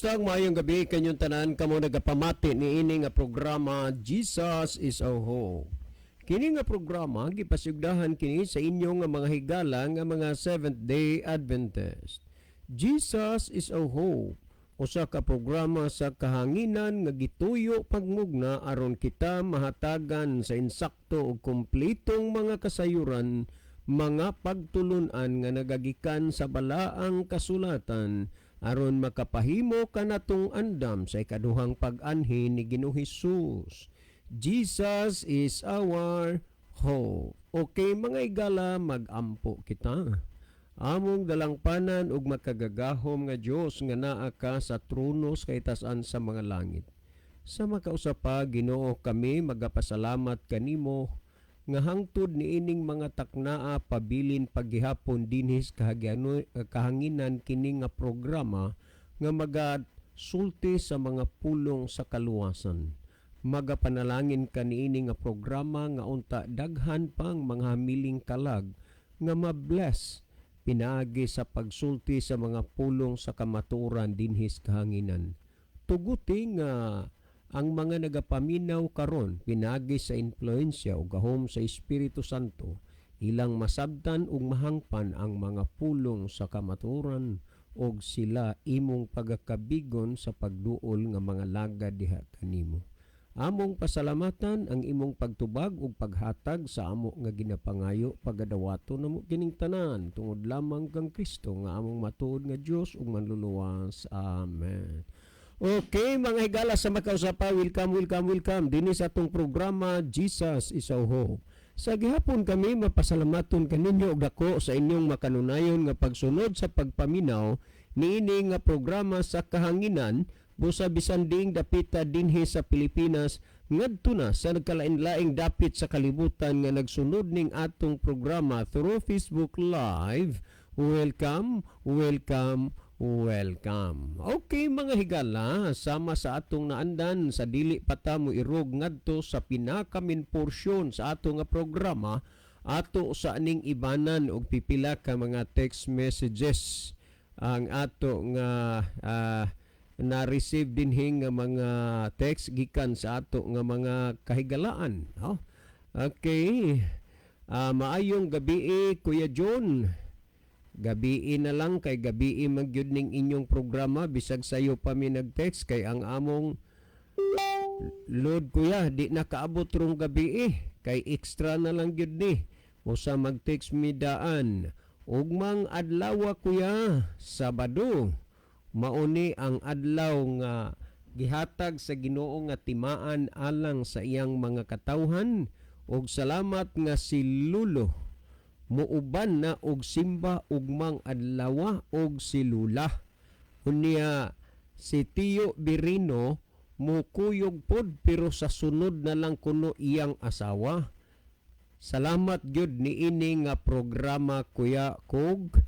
Kumusta? Ang maayong gabi kanyong tanan kamo nagapamati niini nga programa, Jesus is Our Hope. Kini nga programa gipasugdahan kini sa inyo nga mga higala nga mga Seventh Day Adventist. Jesus is Our Hope, usa ka programa sa kahanginan nga gituyo pagmugna aron kita mahatagan sa insakto ug kumpletong mga kasayuran, mga pagtulunan nga nagagikan sa balaang kasulatan aron makapahimo kanatong andam sa ikaduhang pag-anhi ni Ginoong Hesus. Jesus is our hope. Okay, mga igala, magampo kita. Among dalangpanan ug makagagahom nga Dios nga naa ka sa trono sa kaitasan sa mga langit. Sa makausa pa, Ginoo, kami magapasalamat kanimo nga hangtod niining mga taknaa pabilin paghihapon dinhi sa kahanginan kini nga programa nga magasulti sa mga pulong sa kaluwasan. Magapanalangin kaniini nga programa nga unta daghan pang mga hamiling kalag nga mabless pinaagi sa pagsulti sa mga pulong sa kamatuoran dinhi sa kahanginan. Tuguti nga ang mga nagapaminaw karon, pinaagi sa impluensya o gahom sa Espiritu Santo, ilang masabtan ug mahangpan ang mga pulong sa kamatuoran ug sila imong pagakabigon sa pagduol nga mga lagad diha kanimo. Among pasalamatan ang imong pagtubag ug paghatag sa amo nga ginapangayo. Pagadawato namo kining tanan tungod lamang kang Kristo nga among matuod nga Dios ug manluluwas. Amen. Okay, mga higala, sa makausa pa, welcome, welcome, welcome dinhi sa atong programa, Jesus is Our Hope. Sa gihapon kami mapasalamaton kaninyo og dako sa inyong makanunayon nga pagsunod sa pagpaminaw niini nga programa sa kahanginan, busa bisan diing dapita dinhi sa Pilipinas ngadto na sa nagkalain-laing dapit sa kalibutan nga nagsunod ning atong programa through Facebook Live. Welcome, welcome, welcome. Okay, mga higala, sama sa atong naandan, sa dili pa ta mo irog ngadto sa pinaka-main porsyon sa ato nga programa, ato sa aning ibanan og pipila ka mga text messages ang ato nga na-receive dinhi nga mga text gikan sa ato nga mga kahigalaan. Oh. Okay. Maayong gabi, Kuya John. Gabii na lang kay gabii magyud ning inyong programa bisag sayo pa mi nag-text kay ang among load, kuya, di na kaabot rong gabii kay extra na lang gyud ni usa mag-text mi daan. Ugmang adlaw, kuya, Sabado, mauni ang adlaw nga gihatag sa Ginoo nga timaan alang sa iyang mga katawhan ug salamat nga si Lulo muuban na og simba ugmang adlaw og si Lula. Unya si Tio Birino mukuyog pod pero sa sunod na lang kuno iyang asawa. Salamat gyud niini nga programa, Kuya Kog.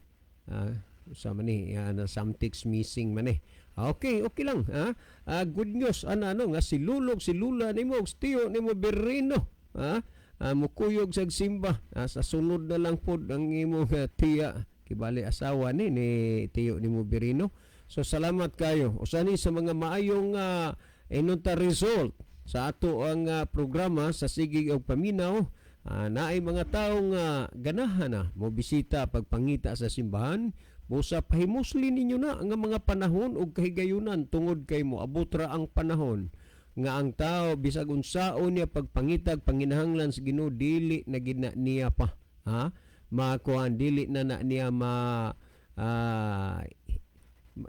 Sa man ni something's missing man eh. Okay, okay lang ha. Good news ana ano nga si Lulog, si Lula nimo ug si Tio nimo Birino ha. Mukuyog sa simba. Sa sunod na lang pod ang imong tiya, kibali asawa ni ni Tio nimo Birino. So salamat kayo. Usa ni sa mga maayong inunta result sa ato ang programa sa sige og paminaw, naay mga tawo nga ganahan na mo bisita pagpangita sa simbahan. Busa pahimusli ninyo na nga mga panahon ug kahigayunan tungod kay moabot ra ang panahon nga ang tao bisag unsaon niya pagpangitag panginahanglan sa Ginoo, dili na gid na niya pa ha makuan, dili na na niya ma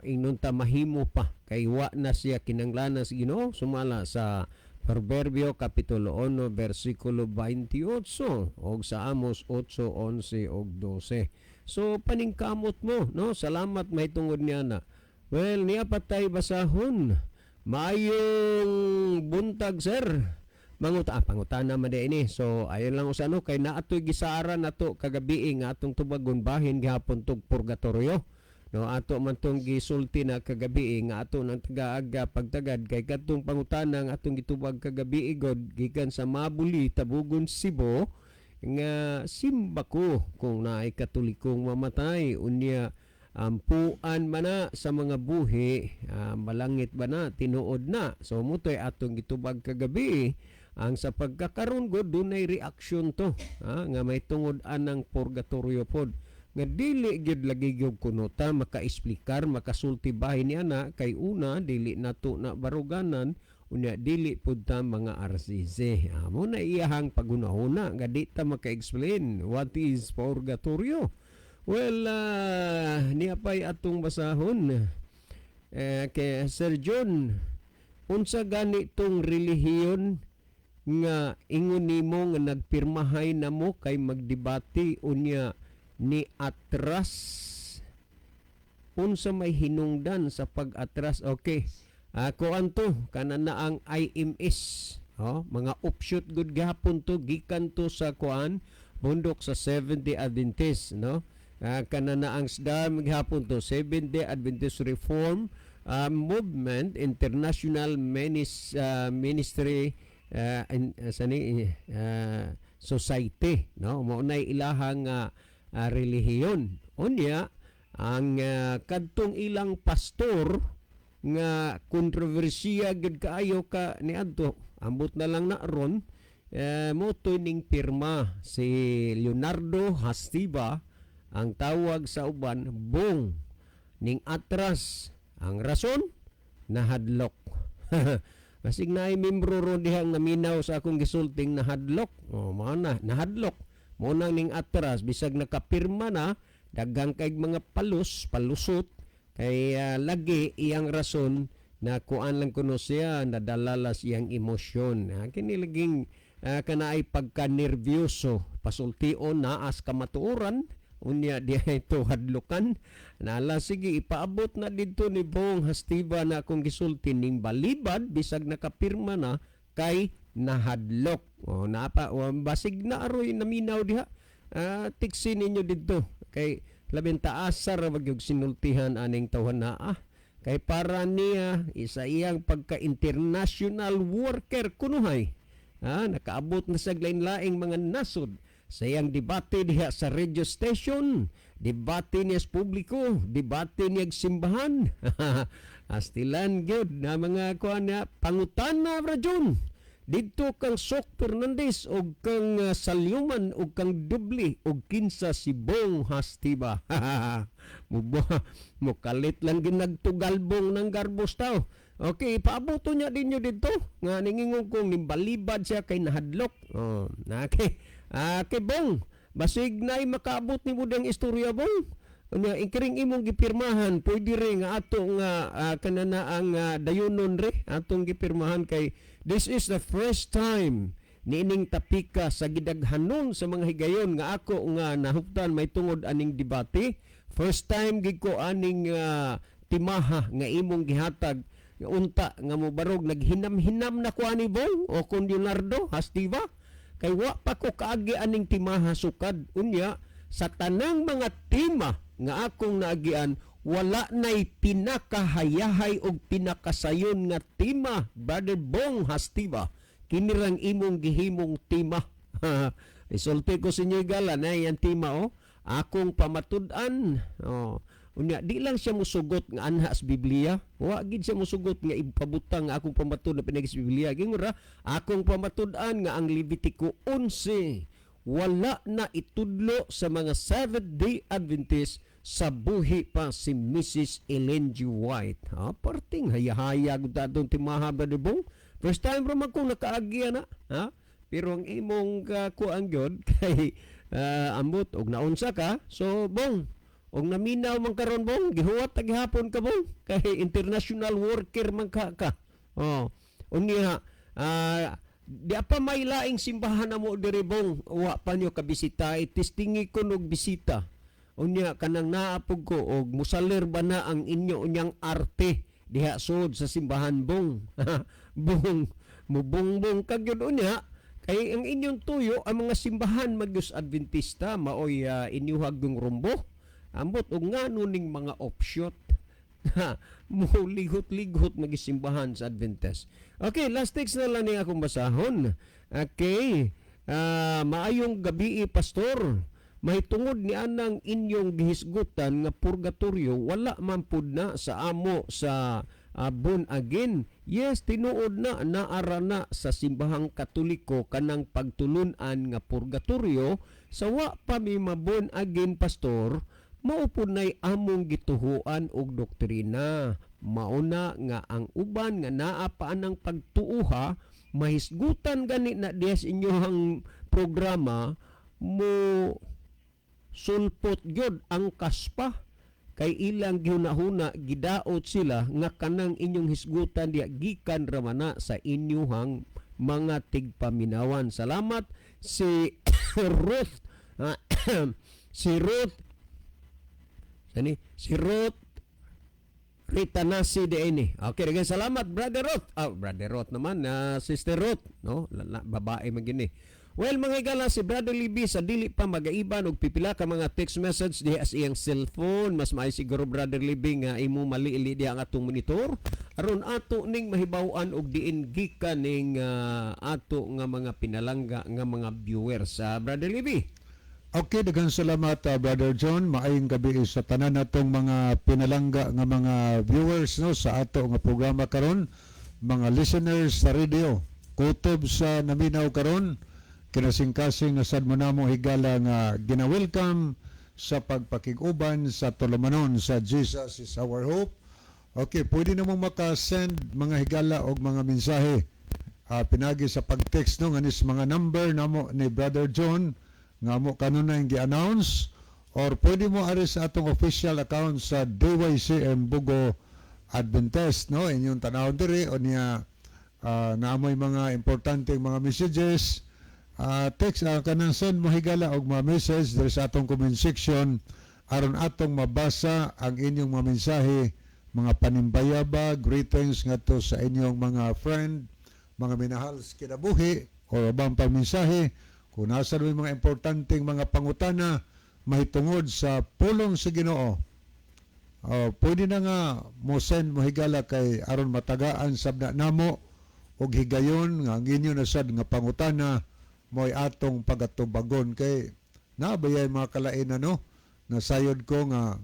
ingnon ta mahimo pa kay wa na siya kinanglanan sa Ginoo sumala sa Proverbio kapitulo 1 bersikulo 28 og sa Amos 8:11 og 12. So paningkamot mo, no? Salamat mahitungod niya na. Well, niya patay basahon. Maayong buntag, sir. Manguta, pangutana man ini. So ayon lang usa no kay naatoy gisaaran nato kagabi nga atong tubagon bahin gihapon tug purgatorio. No, ato man tong gisulti na kagabi nga ato nang tagaaga pagtagad kay kadtong pangutana nga atong gitubag kagabi god gikan sa Mabuli, Tabugon, Cebu nga simba ko kung naay Katolikong mamatay unya. Ampuan man na sa mga buhi, malangit ba na, tinuod na? So mao to'y atong gitubag kagabi. Ang sa pagkakaron gud, dunay reaction to, ha, nga may tungod anang purgatorio pod nga dili gyud lagi gyud kuno ta maka-esplikar, makasulti bahin ni ana, kay una, dili nato na baruganan, unya dili pud ta mga RCC. Mao na iyahang paghunahuna nga di ta maka-explain what is purgatorio. Well, niya pa'y atong basahon. Eh, kay Sir John, unsa gani tong relihiyon nga ingon nimo nga nagpirmahay na mo kay magdebate, unya ni atras? Unsa may hinungdan sa pag-atras? Okay, ako anto kana na ang IMS, oh, mga offshoot gud gihapon to, gikan to sa kuan, bundok sa Seventh Day Adventist, no? Kana na ang SDAM gihapon to, Seventh Day Adventist Reform Movement International Ministry and sani Society, no? Mao nay ilahang relihiyon. Unya ang kadtong ilang pastor nga kontrobersiya gid kaayo ka niadto, ambot na lang na ron, mo ning pirma si Leonardo Hastiva, ang tawag sa uban Bong, ning atras. Ang rason, nahadlok. Basig naay membro ron dihang naminaw sa akong gisulting nahadlok. Oh, mao na, nahadlok mo nang ning atras bisag nakapirma na, daghang kay mga palus palusot, kay lagi iyang rason na kuan lang kuno siya, nadala la siyang emosyon. Kini laging kana ay pagka nervyoso, pasultion na as kamatuoran, unya di ito hadlukan. Nala sige, ipaabot na didto ni Bong Hastiva na akong gisulti ning balibad bisag nakapirma na kay nahadlok. O napa o, basig na aroy naminaw diha. Tiksi ninyo didto kay labing taasar ra gyud sinultihan aning tawhan na kay para niya isa iyang pagka international worker kunuhay, nakaabot na sa lain-laing mga nasod sa iyang debate diha sa radio station, debate niya sa publiko, debate niya sa simbahan. Astilan gyud na mga kuan na pangutana, Bra John. Didto kang Sok Fernandez og kang Salyuman og kang Dubli og kinsa si Bong Hastiva. Mo mo kalit lang ginagtugalbong ng garbos tao. Okay, ipaabot niya dinyo didto nga ningingon kong nimbalibad siya kay nahadlok. Oh, okay. Kay Bong, basig na'y makaabot ni mo dang istorya, Bong. Unya ikiring imong gipirmahan, pwede rin nga ato nga kanana ang dayunon re atong gipirmahan, kay this is the first time niining tapika sa gidaghanon sa mga higayon nga ako nga nahuptan may tungod aning debate. First time gid ko aning timaha nga imong gihatag unta nga mobarog naghinam-hinam na ko ani Bong o kon Leonardo Hastiva, kay wa pa ko kaagi aning timaha sukad. Unya sa tanang mga tema nga akong naagian, wala nay pinakahayahay og pinakasayon nga tema, Brother Bong Hastiva, kinirang imong gihimong tema. Isulti ko sa inyo gala na yan tema, oh, akong pamatud-an, oh. Unya di lang siya musugot nga anha sa Biblia. Wa gid siya musugot nga ipabutang nga akong pamatud na pinagi sa Biblia. Gingura akong pamatud-an nga ang Levitico 11 wala na itudlo sa mga Seventh Day Adventist sa buhi pa si Mrs. Ellen G. White. Ha, parting hayahaya gud atong timaha ba, Bong? First time ra man kong nakaagi na, ha? Pero ang imong kuan gyud kay ambot og naunsa ka. So Bong, og naminaw man karon, Bong, gihuwat ta gihapon ka, Bong, kay international worker man ka ka. Oh, unya di pa may laing simbahan na mo diri, Bong, wa pa nyo kabisita, itistingi ko og bisita. Unya kanang naapog ko og musaler ba na ang inyo unyang arte diha sud sa simbahan, Bong. Bong, mubongbong ka gyud unya kay ang inyong tuyo ang mga simbahan magyus Adventista maoy inyuhag yung rumbo. Ambot og ngano ning mga offshoot mo lighot-lighot magisimbahan sa Adventist. Okay, last text na lang ni akong basahon. Okay. Maayong gabi, Pastor. Mahitungod ni anang inyong gihisgutan nga purgatorio, wala man pud na sa amo sa born again. Yes, tinuod na naara na sa Simbahang Katoliko kanang pagtulunan nga purgatorio sa wa pa mi ma-born again, pastor. Mao pud nay among gituhuan og doktrina. Mauna nga ang uban nga naa pa anang pagtuuha, mahisgutan gani na diha sa inyong programa, mo sulpot gyud ang kaspa kay ilang gihunahuna gidaot sila nga kanang inyong hisgutan diha gikan ramana sa inyuhang mga tigpaminawan. Salamat. Si Ruth, si Ruth sani, si Ruth Ritanasi de ini. Okay, daghang salamat, Brother Ruth. Ah, Brother Ruth naman, na Sister Ruth, no? Lala, babae man gini. Well, mga higala, si Brother Libby sa dili pa magaiban og pipila ka mga text message diha sa iyang cellphone. Mas maayo siguro, Brother Libby, nga imo maliili diha ang atong monitor aron ato ning mahibaw-an og diin gikan ning ato nga mga pinalangga nga mga viewers sa Brother Libby. Okay, daghang salamat, Brother John. Maayong gabi sa tanan natong mga pinalangga nga mga viewers, no, sa ato nga programa karon, mga listeners sa radio. Kutob sa naminaw karon, kinasingkasing na sad mo namo, higala, nga gina-welcome sa pagpakig-uban sa tulumanon sa Jesus Is Our Hope. Okay, pwede na mong makasend, mga higala, og mga mensahe pinagi sa pag-text, no, nganis mga number namo ni Brother John nga mo kanunay gi-announce, or pwede mo ari sa atong official account sa DYCM Bogo Adventist, no, inyong tanawon diri o niya naamoy mga importanteng mga messages, text, kanang send mo, higala, og mga message diri sa atong comment section aron atong mabasa ang inyong mga mensahe, mga panimbayaba, greetings ngadto sa inyong mga friend, mga minahal sa kinabuhi, o ubang pagmensahe kung nasa may mga importanteng mga pangutana mahitungod sa pulong sa Ginoo. Oh, pwede na nga mo send mo, higala, kay aron matagaan sab na namo og higayon nga ang inyo na sad nga pangutana mo'y atong pagatubagon, kay nabayay mga kalain, ano, nasayod ko nga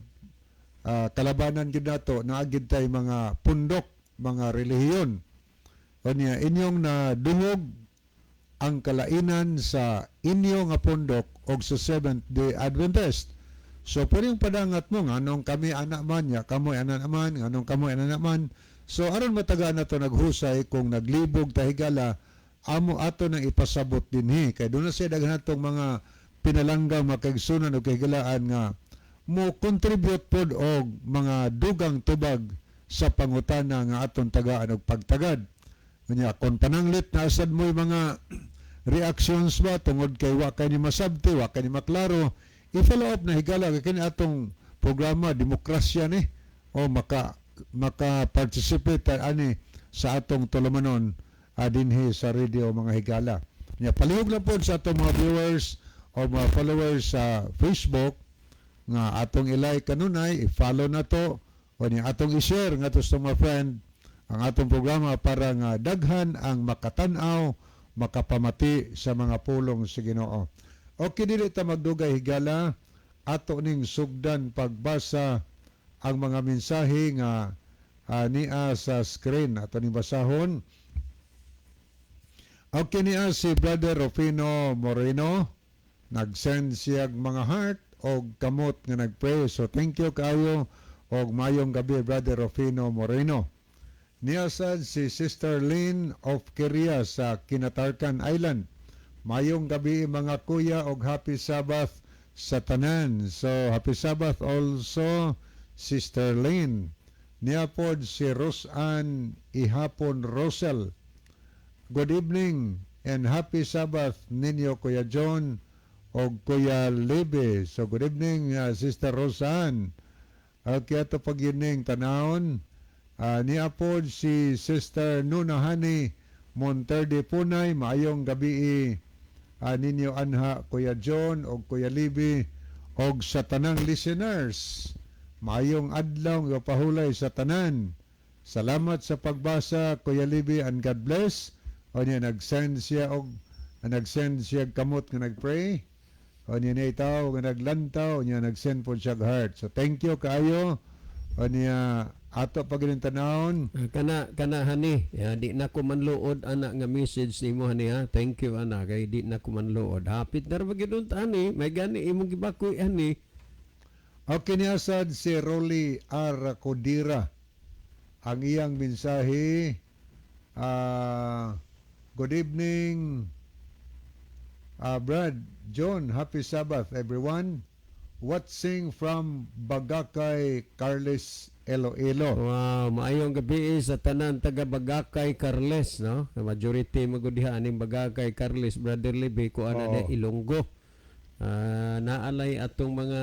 kalabanan gyud nato, naa gyud tay mga pundok, mga relihiyon. Unya inyong nadungog ang kalainan sa inyo nga pundok og sa Seventh Day Adventist. So pwedeng padangat mo nganong kami ana man ya, kamoy ana naman, nganong kamoy ana naman. So aron matagaan na to naghusay kung naglibog ta, higala, amo ato nang ipasabot dinhi kay doon na siya daghan natong mga pinalangga, makaigsunan og kahigalaan nga mo contribute pod og mga dugang tubag sa pangutana nga aton tagaan og pagtagad. Unya kon pananglit na sad mo'y mga reactions ba tungod kay wa kay ni masabti, wa kay ni maklaro, i-follow up na, higala, kay kini atong programa demokrasya ni o maka participate ta ani sa atong tulumanon dinhi sa radio, mga higala. Nya palihog lang pod sa atong mga viewers o mga followers sa Facebook nga atong i-like kanunay, i-follow na to o niya atong i-share ngadto sa mga friend ang atong programa para nga daghan ang makatan-aw, makapamati sa mga pulong sa Ginoo. Okay, dili ta magdugay, higala, ato ning sugdan pagbasa ang mga mensahe nga niya sa screen, ato ning basahon. Okay, niya si Brother Rufino Moreno, nag-send siya mga heart og kamot nga nagpray. So thank you kaayo og mayong gabi, Brother Rufino Moreno. Niya sad si Sister Lynn of Kiria sa Kinatarkan Island. Mayong gabi, mga kuya, og happy Sabbath sa tanan. So happy Sabbath also, Sister Lynn. Niya pod si Rosan Ihapon Rosel. Good evening and happy Sabbath ninyo, Kuya John og Kuya Lebe. So good evening, Sister Rosan. Okay, ato pagyining tanawon. Niya pod si Sister Nuna Hani Monterde Punay, maayong gabi ninyo anha, Kuya John og Kuya Libby og sa tanang listeners. Maayong adlaw nga pahulay sa tanan. Salamat sa pagbasa, Kuya Libby, and God bless. O niya nag-send siya og kamot nga nag-pray. O niya na itaw nga naglantaw niya, nag-send po siya og heart. So thank you kaayo. O niya ato pa gyud tanawon. Ah, kana kana hani ya, di na ko manluod ana nga message nimo hani ha. Thank you ana, kay di na ko manluod. Hapit na ra ba gyud unta ani, may gani imong gibakoy ani. Okay, niya sad si Rolly R. Codira. Ang iyang mensahe, "Good evening, Brad, John, happy Sabbath everyone. Watching from Bagakay, Carles, Iloilo." Wow, maayong gabi sa tanan taga Bagakay Carles, no? Majority magud diha aning Bagakay Carles, Brother Libe, ko ana de Ilonggo. Ah, naalay atong mga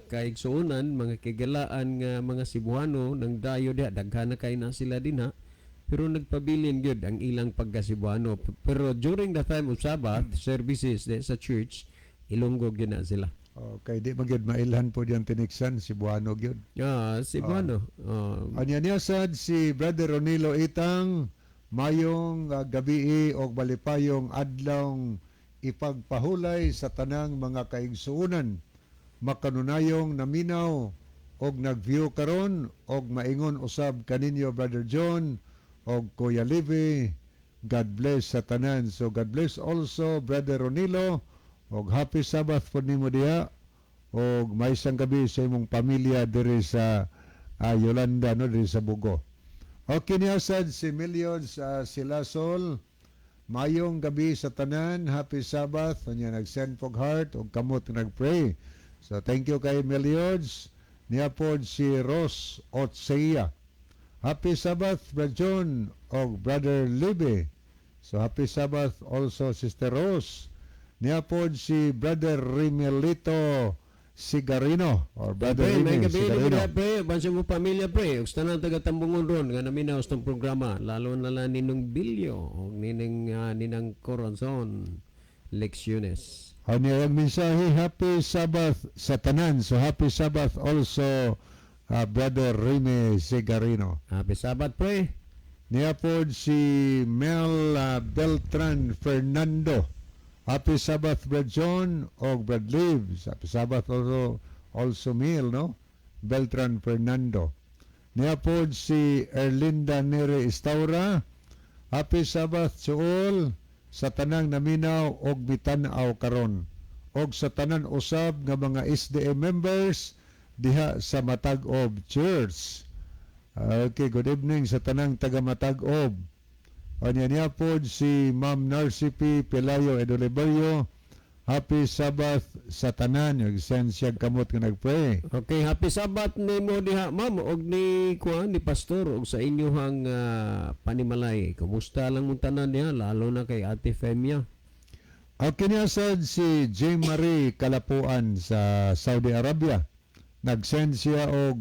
kaigsuonan, mga kigalaan nga mga Cebuano nang dayo diha, daghan na kay na sila dinha. Pero nagpabilin gyud ang ilang pagka-Cebuano. Pero during the time of Sabbath services di, sa church, Ilonggo gyud na sila. Okay, di man gyud mailhan po diyan tiniksan, Cebuano gyud. Ah, Cebuano. Oh. Anya niya sad si Brother Ronilo Itang, "Mayong gabii og malipayong adlawng ipagpahulay sa tanang mga kaigsuonan makanunayong naminaw og nag-view karon, og maingon usab kaninyo, Brother John og Kuya Levi. God bless sa tanan." So God bless also, Brother Ronilo, og happy Sabbath po nimo diha og maisang gabi sa imong pamilya diri sa Yolanda, no, diri sa Bugo. Okay, niya sad si Millions Silasol. "Mayong gabi sa tanan, happy Sabbath." Unya nag-send pog heart og kamot nga nag-pray. So thank you kay Millions. Niya pod si Ross Otsea. "Happy Sabbath, Brother John og Brother Libby." So happy Sabbath also, Sister Rose. Niya pod si Brother Rimelito Sigarino or Brother Pre, may Remy gabi ni Sigarino. Pre, bansa mo pamilya, pre, ug sa tanan taga Tambungon ron nga naminaw sa tong programa, lalo na lang ninong Bilyo ug ninang Corazon Lecciones. Ano ang mensahe? "Happy Sabbath sa tanan." So happy Sabbath also, Brother Remy Sigarino. Happy Sabbath, pre. Niya pod si Mel Beltran Fernando. "Happy Sabbath, Brad John og Brad Lives." Happy Sabbath also, Mel, no? Beltran Fernando. Niya pod si Erlinda Nere Estaura. "Happy Sabbath to all sa tanang naminaw og mitan-aw karon og sa tanan usab nga mga SDA members diha sa Matag-ob Church." Okay, good evening sa tanang taga Matag-ob. Anya niya pod si Ma'am Narcy P. Pelayo Edoliberio. "Happy Sabbath sa tanan." Send siya kamot nga nagpray. Okay, happy Sabbath nimo diha, ma'am, og ni kuan ni pastor og sa inyong panimalay. Kumusta lang mong tanan niya, lalo na kay Ate Femia? Okay, niya sad si J. Marie Kalapuan sa Saudi Arabia. Nag-send siya og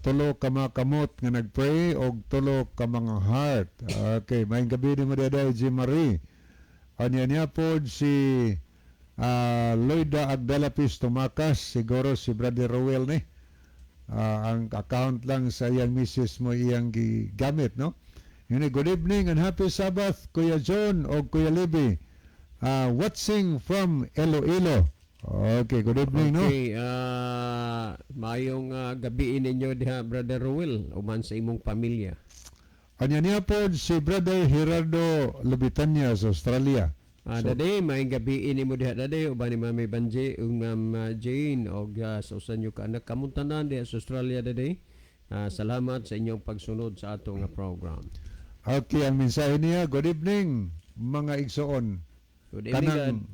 tulo ka mga kamot nga nagpray og tulo ka mga heart. Okay, maayong gabi nimo daday, J. Marie. Anya niya pod si Loida Agdalapis Tumakas, siguro si Brother Rowell ni. Ang account lang sa iyang misis mo iyang gigamit, no? Yun, "Good evening and happy Sabbath, Kuya John o Kuya Libby. Watching from Iloilo." Okay, good evening, no? Okay, maayong gabi ninyo diha, Brother Ruel, uman sa imong pamilya. Anya niya po si Brother Gerardo Lubitanya sa Australia. Ah, dade, maayong gabi nimo diha, dade, uban ni Mami Banji ug Ma'am Jane og sa usa nyo ka anak, kamong tanan diha sa Australia, dade. Ah, salamat sa inyong pagsunod sa ato nga program. Okay, ang mensahe niya, "Good evening, mga igsoon." Good evening.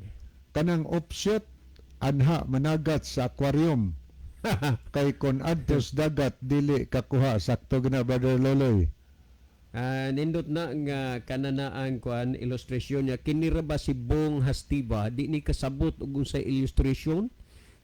Kanang offset anha managat sa aquarium kay kon adtos dagat dili kakuha." Sakto gina, Brother Loloy. Ah, nindot na nga kananaan kuan illustration niya. Kini ra ba si Bong Hastiva, di ni kasabot og unsay illustration?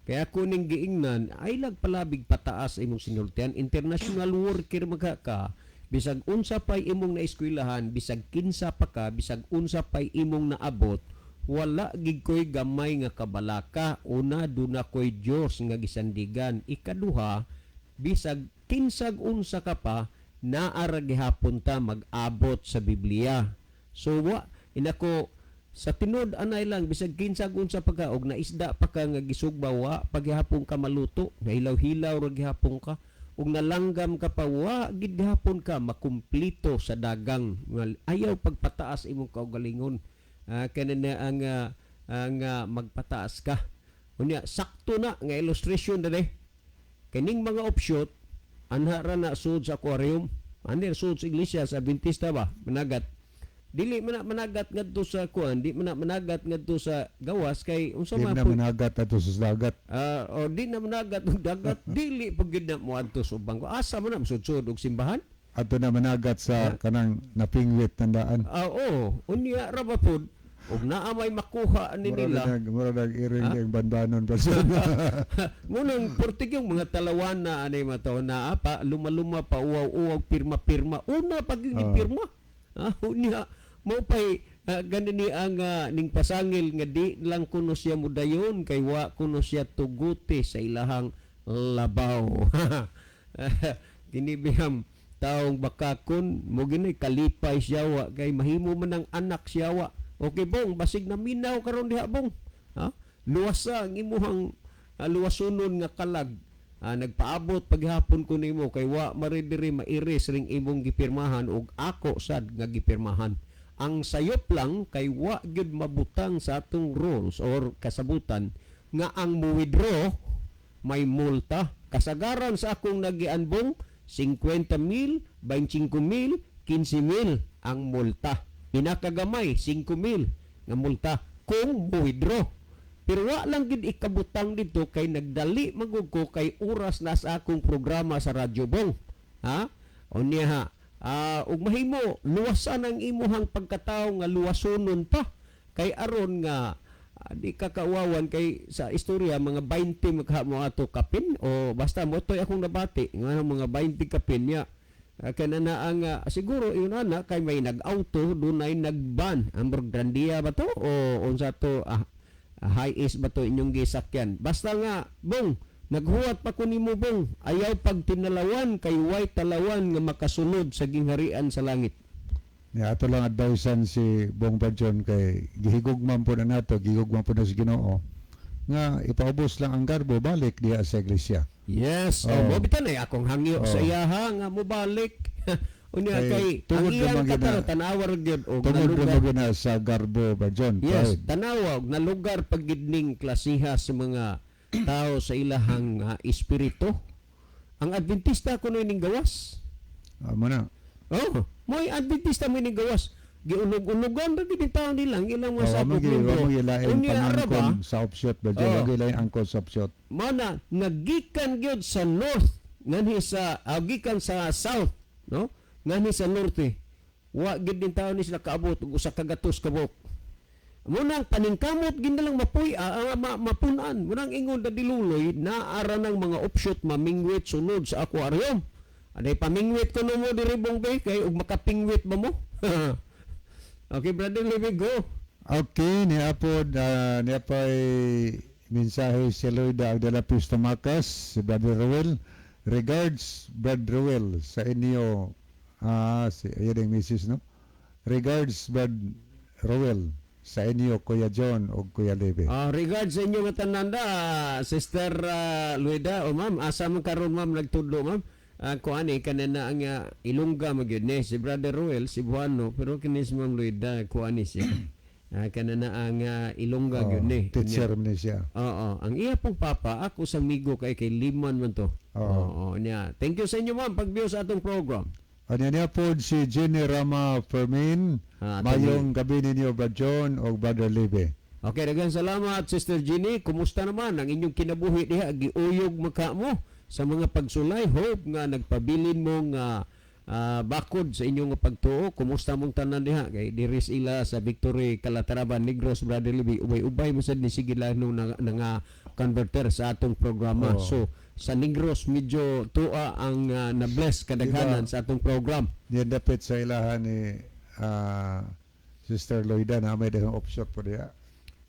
Kaya ako ning giingnan ay lagpalabig pataas imong sinultian. International worker magha ka, bisag unsa pay imong naeskwelahan, bisag kinsa pa ka, bisag unsa pay imong naabot, wala gid koy gamay nga kabalaka. Una, duna koy Dios nga gisandigan. Ikaduha, bisag kinsag unsa ka pa, naa ra gihapon ta mag-abot sa Biblia. So wa inako. Sa tinud anay lang, bisag kinsa unsa pa ka og naisda pa ka nga gisugba, wa paghihapon ka maluto, nahilaw-hilaw ra gihapon ka, ug nalanggam ka pa, wa gid gihapon ka makumplito sa dagang. Ayaw pagpataas imong kaugalingon. Kani na ang magpataas ka. Unya sakto na nga illustration dali. Kining mga offshoot anha ra na sud sa aquarium. Ani sud sa iglesia sa Adventista ba managat. Dili man na managat ngadto sa kuan, di man na managat ngadto sa gawas kay unsa Di man na managat ato sa dagat. O di na managat og dagat, dili pag gyud na moadto sa ubang. Asa man na mosudsud og simbahan? Ato na managat sa kanang napingwit tandaan. Ah, oo, unya ra ba pod og naa may makuha ani nila. Mura nag iring ang bandanon pa siya. Munang portig yung mga talawan na anay mataw na pa luma-luma pa, uwaw-uwaw, pirma-pirma una pag yung pirma. Unya mo pay ganin ni ang ning pasangil nga di lang kuno siya mudayon kay wa kuno siya tuguti sa ilahang labaw. Kini biham taong bakakon mo gini kalipay siya wa kay mahimo man ang anak siya wa. Okay bong, basig na minaw karon diha, bong. Ha? Luwasa ang imuhang luwasunon nga kalag. Nagpaabot paghapon ko nimo kay wa mari diri mairis ring imong gipirmahan ug ako sad nga gipirmahan. Ang sayop lang kay wa gyud mabutang sa atong rules or kasabutan nga ang mo-withdraw may multa. Kasagaran sa akong nagianbong 50 mil, 25 mil, 15 mil ang multa. Pinakagamay 5 mil nga multa kung mo-withdraw. Pero wa lang gid ikabutang dito kay nagdali magud ko kay oras na sa akong programa sa Radyo Bong. Ha? O niya ha. Ug mahimo luwasan ang imuhang pagkatao nga luwasonon pa kay aron nga di ka kauwawan kay sa istorya mga 20 magha mo ato kapin o basta mo toy akong nabati nga mga 20 kapin niya. Kaya na ang siguro yun ana kay may nag-auto dunay nagban ang Grandia ba to o unsa to, Hiace ba to inyong gisakyan. Basta nga bong naghuwat pa ko nimo, bong, ayaw pagtinalawan kay way talawan nga makasunod sa gingharian sa langit. Ya, ato lang advisean si Bong Bajon kay gihigugman po na nato, gihigugman po na sa Ginoo nga ipaubos lang ang garbo, balik diha sa iglesia. Yes, oh, mo bitan ay akong hangyo sa iyaha nga mobalik. Unya Kay kay ang tungod iyang naman kataro tanawa ra gyud og Tungod nalugar. naman na sa garbo, Bajon. Yes, Pride. tanawa og nalugar pag ning klasiha sa mga tao sa ilahang espiritu. Ang Adventista kuno ning gawas. Amo na. Oh, mo'y Adventista mo ning gawas. Giulog-ulogan ra gid taon nila ang ilang mga Oh, sakop mo gi membro. mo gilain Unya ra ba? pangangkon sa offshoot, Bajon. Oh. Wa gilain angkon sa offshoot. Mana nagikan gyud sa north nganhi sa gikan sa south, no, nganhi sa norte, wa gyud din taon ni sila kaabot og 100 ka buok. Munang paningkamot gid lang mapuy mapunan. Munang ingon da diluloy naara ng mga offshoot mamingwit sunod sa aquarium. Anay pamingwit ko no mo diri, bong be, kay ug makapingwit ba mo? Okay, Brother Levi, go. Okay, niapod niapay mensahe si Loida Agdalapis Tumakas, si Brother Ruel. Regards, Brad Ruel, sa inyo. Si ayun ang misis, no? Regards, Brad Ruel, sa inyo, Kuya John o Kuya Leve. Regards sa inyo nga tanan da, Sister Luida o ma'am, asa man karon ma'am nagtudlo, ma'am? Kuan eh kanana ang Ilongga magyud ni si Brother Ruel Cebuano, pero kini si Ma'am Luida kuan ni siya. Kanana ang Ilongga gyud ni. Teacher man ni siya. Oo, ang iya pong papa ako sa migo kay kay Liman man to. Oo. Oo, niya. Thank you sa inyo, ma'am, pag-view sa atong program. Ano niya po si Jenny Rama Fermin. Mayong gabi ninyo, Brad John o Brother Leve. Okay, daghang salamat, Sister Jenny. Kumusta naman ang inyong kinabuhi diha? Giuyog maka mo sa mga pagsulay. Hope nga nagpabilin mo nga bakod sa inyong pagtuo. Kumusta mong tanan diha? Kay diri ila sa Victory Calatrava Negros, Brother Libby. Ubay-ubay mo sad ni sige lang nung na, nga converter sa atong programa. Oo. So sa Negros medyo tua ang na-bless kadaghanan sa atong program. Niya dapat sa ilahan ni Sister Loida na may dahong offshot po diha.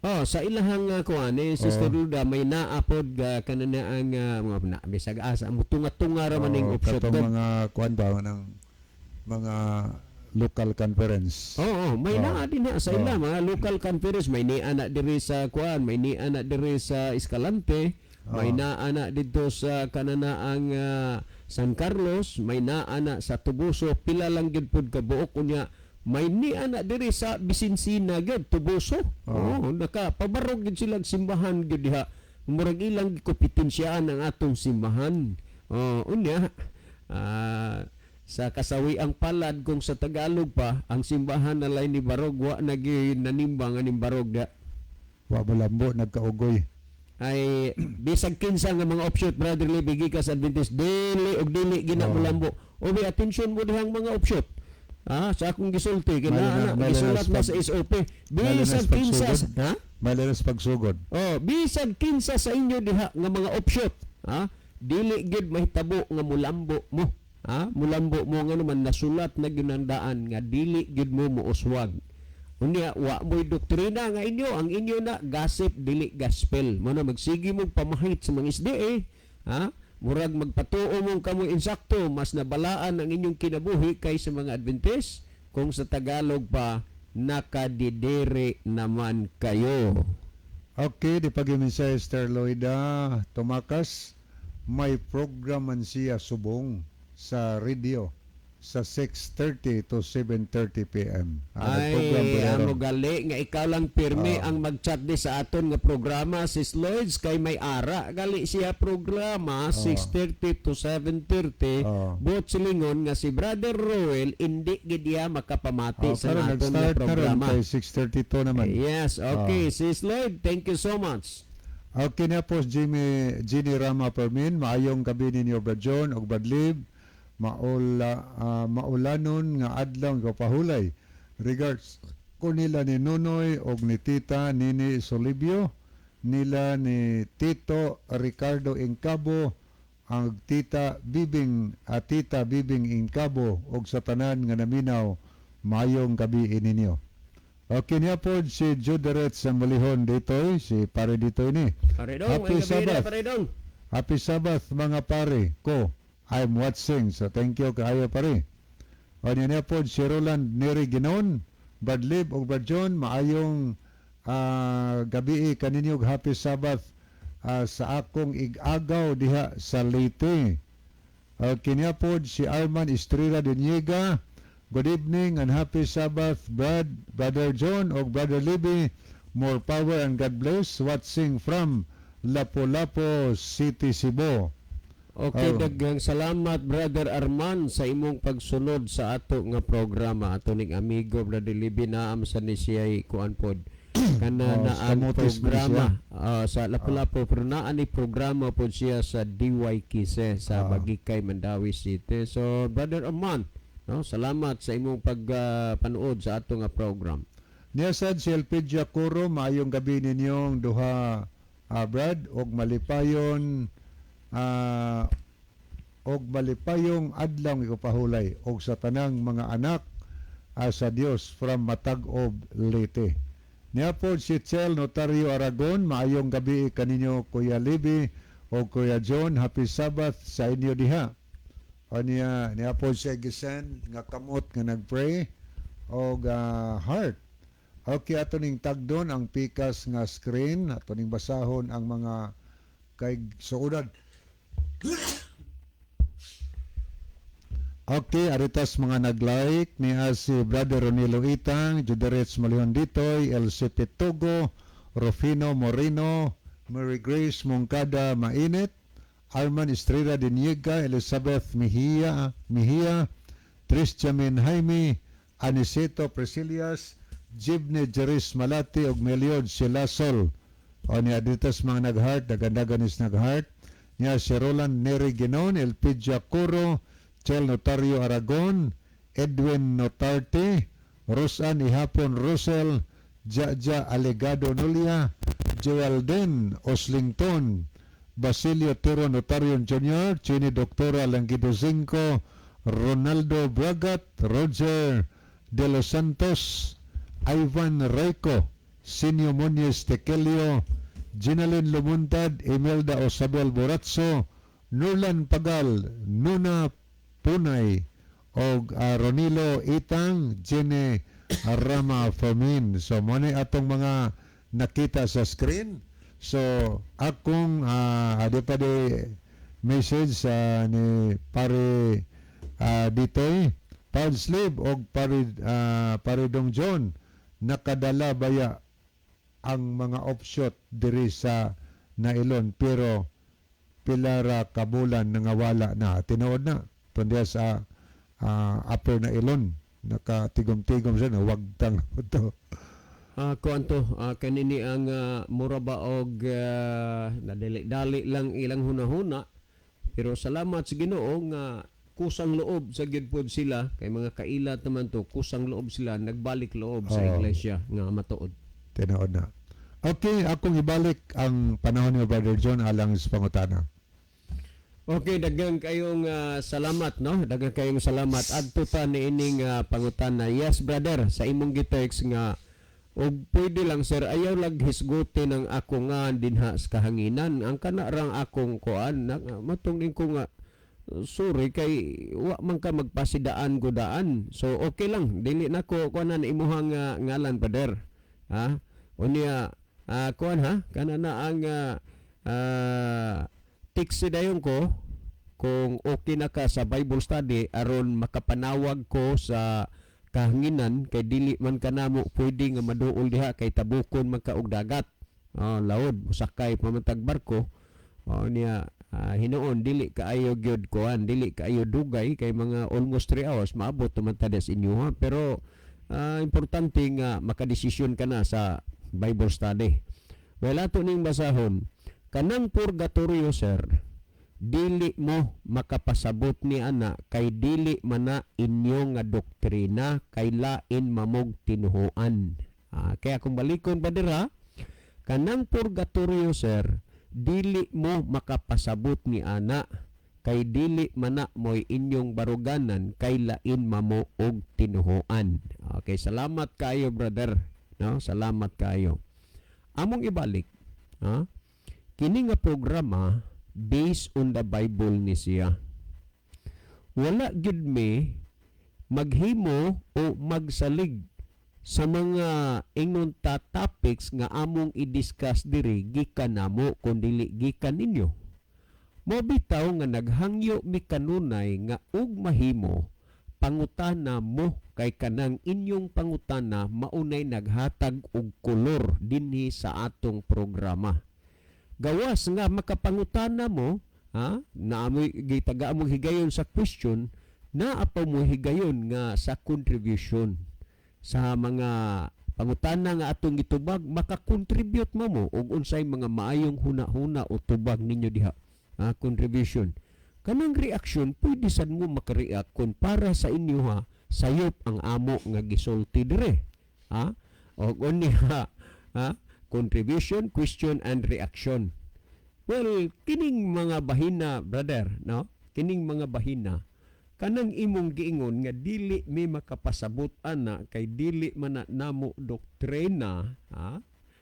Oh, sa ilahang kuan ni Sister Oo. Luda may naapod kanana ang mga na bisag asa mo tunga-tunga ra man ning Oo, offshot katong doon. mga kuan ba ng mga local conference. Oo, may naa din na sa ila mga local conference, may naa na diri sa kuan, may naa na diri sa Escalante, may naa na didto sa kananaang San Carlos, may naa na sa Toboso, pila lang gyud pud ka buok. Unya may naa na diri sa Bisinsina gyud, Toboso. Oo, naka pabarog gyud sila simbahan gyud diha. Murag ilang gikompetensyahan ang atong simbahan. Oh, unya sa kasawiang palad, kung sa Tagalog pa, ang simbahan na lay ni Barog, wa nagi nanimbang aning Barog da. Wa molambo, nagkaugoy. Ay bisag kinsa nga mga offshoot, Brother Libby, gikas Adventist, dili og dili gina molambo. O may atensyon mo dihang mga offshoot. Sa akong gisulti kina Malo ana malo gisulat na sa SOP. Malo na Bisag sa kinsa pagsugod. ha? Malo na sa pagsugod. Oh, bisag kinsa sa inyo diha nga mga offshoot, ha? Dili gyud mahitabo nga mulambo mo. Ha? Mulambo mo nga naman nasulat na gyud ang daan nga dili gyud mo muuswag. Unya wa mo'y doktrina nga inyo, ang inyo na gossip dili gospel. Mo na magsige mo pamahit sa mga SDA, ha? Murag magpatuo mong kamoy insakto, mas nabalaan ang inyong kinabuhi kaysa mga Adventist. Kung sa Tagalog pa, nakadidere naman kayo. Okay, di pag sa Esther Loida Tumakas, may program man siya subong sa radio sa 6:30 to 7:30 p.m. Nag-program Ay, po amo ron. gali nga ikaw lang pirmi ang mag-chat di sa aton nga programa, Sis Lloyds, kay may ara gali siya programa 6:30 to 7:30. Buot silingon nga si Brother Roel hindi gid iya makapamati sa Karon aton nga nag-start na ron programa. kay 6:32 naman. Yes, okay, Sis Lloyd, thank you so much. Okay na po Jimmy Ginny Rama Permin, maayong gabi ninyo, Brad John ug Brad Lib. Maulanon nga adlaw nga pahulay. Regards ko nila ni Nunoy og ni Tita Nini Solibio, nila ni Tito Ricardo Incabo, ang Tita Bibing Incabo og sa tanan nga naminaw, maayong gabi ninyo. Okay niya po si Juderet sa Mulihon ditoy, si pare ditoy ni. Paredong, Happy ay gabi na, Sabbath. Paredong. Happy Sabbath, mga pare ko. I'm watching. So thank you kaayo, pare. O niya niya po si Roland Neri Ginon, Brad Lib ug Brad John, maayong gabi kaninyo ug happy Sabbath sa akong igagaw diha sa Leyte. Kanya po si Arman Estrella de Niega. Good evening and happy Sabbath, Brad, Brother John o Brother Libby. More power and God bless. Watching from Lapu-Lapu City, Cebu. Okay, Oh. daghang salamat, Brother Arman, sa imong pagsunod sa ato nga programa. Ato ning amigo Brother Libby naam sa ni siya kuan pod. Kana Oh, na sa ang Camotes man programa sa Lapu-Lapu, pero naa ni programa pod siya sa DYKC sa Bagikay, Mandaue City. So Brother Arman, no, salamat sa imong pagpanuod sa ato nga program. Niya sad si Elpidia Coro, maayong gabi ninyong duha, Brad, og malipayong adlaw igpahulay og sa tanang mga anak sa Dios from Matag-ob, Leyte. Niya po si Chel Notario Aragon, maayong gabi kaninyo, Kuya Libby o Kuya John, happy Sabbath sa inyo diha. O niya, niya po siya gisend nga kamot nga nagpray og heart. Okay, ato ning tagdon ang pikas nga screen, ato ning basahon ang mga kay suodan. Okay, aritas mga nag-like niya si Brother Ronilo Itang, Juderets Malion Ditoy, LCP Togo, Rufino Moreno, Mary Grace Moncada Mainit, Arman Estrella de Niega, Elizabeth Mejia, Mejia, Tristiamin Jaime, Aniceto Priscilias, Jibne Jeris Malati ug Meliod Silasol. O niya ditas mga nag-heart, dagandagan is nag-heart. Niya si Roland Neri Ginon, Elpidia Coro, Chel Notario Aragon, Edwin Notarte, Rosan Ihapon Rosel, Jaja Alegado Nulia, Joel Den Oslington, Basilio Tero Notario Jr., Chini Doctora Languido Zinco, Ronaldo Bragat, Roger De Los Santos, Ivan Reiko, Sinio Muñez Tekelio, Ginalyn Lumuntad, Imelda Osabel Boratso, Nurlan Pagal, Nuna Punay, og Ronilo Itang, Jenny Rama Fermin. So mo ni atong mga nakita sa screen. So akong adi pa di message sa ni pare ditoy Padslib og pare Dong John, nakadala baya ang mga offshot diri sa Nailon, pero pila ra ka bulan nangawala na? Tinuod na tundiya sa Upper Nailon, nakatigom-tigom siya, nawagtang to. Kuan to, kanini ang mura ba og nadali-dali lang ilang hunahuna, pero salamat sa Ginoo nga kusang loob sa gyud pod sila kay mga kailat naman to, kusang loob sila nagbalik loob sa iglesia nga matuod. Tinuod na. Okay, akong ibalik ang panahon ni Brother John alang sa pangutana. Okay, daghang kayong salamat, no? Daghang kayong salamat. Adto ta niining pangutana. Yes, brother, sa imong gitext nga og pwede lang, sir, ayaw lag hisguti ng ako nga dinha sa kahanginan. Ang kana rang akong kuan, na, matong din ko nga sorry kay wa man ka magpasidaan gudaan. So okay lang, dili na ko kuanan imuhang ngalan, brother. Ha? Unya kuan ha, kana na ang text dayon ko kung okay na ka sa Bible study aron makapanawag ko sa kahanginan kay dili man kanamo pwede nga maduol diha kay tabukon man ka og dagat. Oh, laod mosakay pa man tag barko. Oh, niya hinuon dili kaayo gyud kuan, dili kaayo dugay kay mga almost 3 hours maabot naman ta sa inyo ha. Pero importante nga makadesisyon ka na sa Bible study. Well, ato ning basahon kanang purgatorio, sir, dili mo makapasabot ni ana kay dili mana inyo nga doktrina kay lain mamog tinuhuan. Kaya kung balikon pa dira kanang purgatorio, sir, dili mo makapasabot ni ana kay dili mana mo'y inyong baruganan kay lain mamo og tinuhuan. Okay, salamat kayo, brother, no? Salamat kayo. Among ibalik, ha? Kini nga programa based on the Bible ni siya. Wala gyud mi maghimo o magsalig sa mga ingon ta topics nga among i-discuss diri gikan namo kun dili gikan ninyo. Mo bitaw nga naghangyo mi kanunay nga ug mahimo pangutana mo kay kanang inyong pangutana maunay naghatag og kolor dinhi sa atong programa. Gawas nga makapangutana mo, ha, naamoy gitaga mo higayon sa question, naa pa mo higayon nga sa contribution sa mga pangutana nga atong gitubag, makakontribute mo mo og unsay mga maayong huna-huna o tubag ninyo diha, ha, contribution. Kanang reaction, pwede sad mo makareact kung para sa inyo ha sayop ang amo nga gisulti dire, ha. Og unya ha, contribution, question and reaction. Well, kining mga bahina, brother, no, kining mga bahina kanang imong giingon nga dili mi makapasabot ana kay dili man na namo doktrina, ha,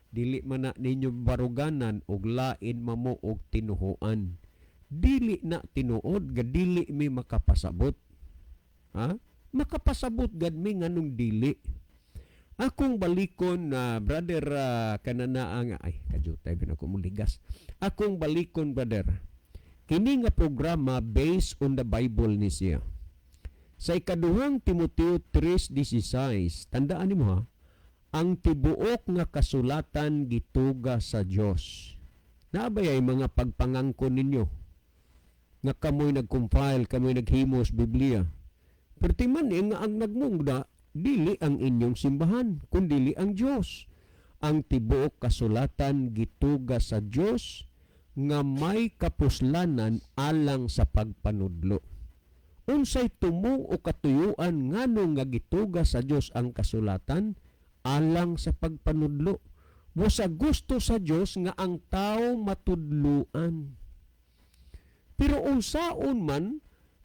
dili man na ninyo baruganan og lain mamo og tinuhuan. Dili na tinuod ga dili mi makapasabot, ha. Makapasabot gad mi, nganong dili? Akong balikon na, brother, kanana ang ay kajutay bin ako muligas. Akong balikon, brother, kini nga programa based on the Bible ni siya. Sa Ikaduhang Timoteo 3:16, tandaan nimo ha, ang tibuok nga kasulatan gituga sa Dios. Naabay ay mga pagpangangkon ninyo nga kamoy nag-compile, kamoy naghimos Biblia. Pero timan eh, nga ang nagmungda dili ang inyong simbahan, kundili ang Dios. Ang tibuok kasulatan gituga sa Dios nga may kapuslanan alang sa pagpanudlo. Unsay tumong o katuyuan ngano nga gituga sa Dios ang kasulatan? Alang sa pagpanudlo. Busa gusto sa Dios nga ang tao matudluan. Pero unsaon man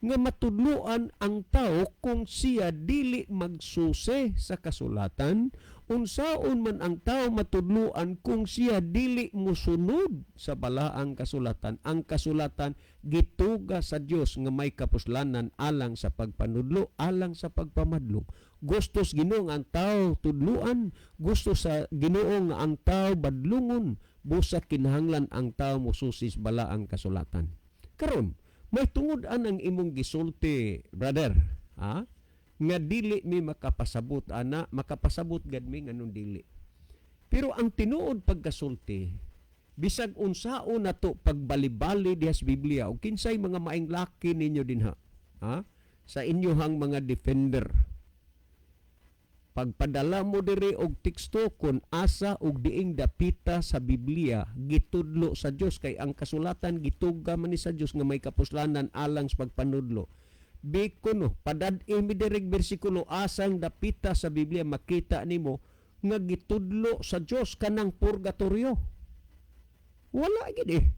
Nga matudloan ang tao kung siya dili magsusi sa kasulatan? Unsaon man ang tao matudloan kung siya dili musunod sa balaang kasulatan? Ang kasulatan gituga sa Dios nga may kapuslanan alang sa pagpanudlo, alang sa pagpamadlong. Gusto sa Ginoo nga ang tao tudloan, gusto sa Ginoo nga ang tao badlungon, busa kinahanglan ang tao mususi sa balaang kasulatan. Karon, may tungod anang imong gisulti, brother, ha? Nga dili mi makapasabot ana, makapasabot gad mi nganong dili. Pero ang tinuod pagkasulti, bisag unsaon nato pagbalibali diha sa Biblia o kinsay mga maing laki ninyo dinha, ha? Sa inyohang mga defender. Pagpadala mo diri og teksto kung asa og diing dapita sa Biblia gitudlo sa Dios, kay ang kasulatan gituga man ni sa Dios nga may kapuslanan alang sa pagpanudlo. Bikuno padad-i mi diri bersikulo asang dapita sa Biblia makita nimo nga gitudlo sa Dios kanang purgatorio. Wala gid eh.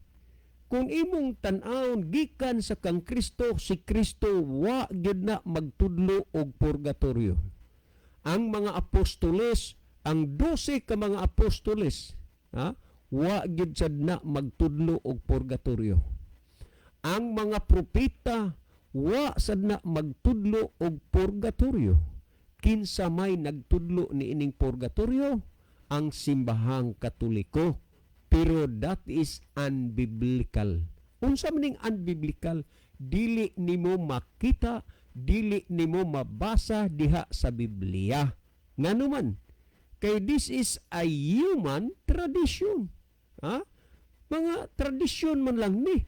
Kung imong tan-awon gikan sa kang Kristo, si Kristo wa gyud na magtudlo og purgatorio. Ang mga apostoles, ang 12 ka mga apostoles, ha, wa gyud sad na magtudlo og purgatorio. Ang mga propeta wa sad na magtudlo og purgatorio. Kinsa may nagtudlo niining purgatorio? Ang Simbahang Katoliko. Pero that is unbiblical. Unsa man ning unbiblical? Dili nimo makita, dili nimo mabasa diha sa Biblia. Ngano man? Kay this is a human tradition. Ha? Mga tradisyon man lang ni.